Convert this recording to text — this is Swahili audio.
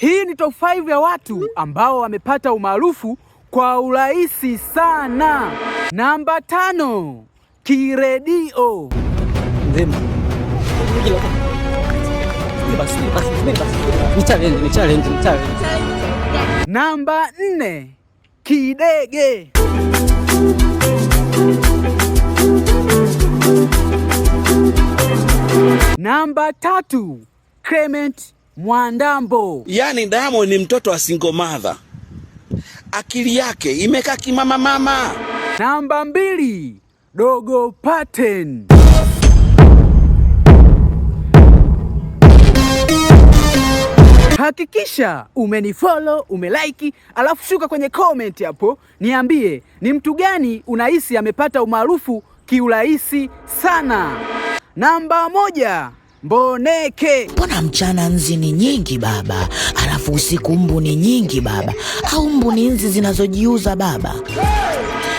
Hii ni top 5 ya watu ambao wamepata umaarufu kwa urahisi sana. Namba 5, Kiredio. Namba 4, Kidege. Namba 3, Clement Mwandambo. Yaani Diamond ni mtoto wa single mother, akili yake imekaa kimama mama. Namba 2, Dogo Paten. Hakikisha umenifollow, umelike, alafu shuka kwenye comment hapo niambie ni mtu gani unahisi amepata umaarufu kiurahisi sana. Namba 1, Mboneke. Mbona mchana nzi ni nyingi baba, alafu usiku mbu ni nyingi baba? Au mbu ni nzi zinazojiuza baba?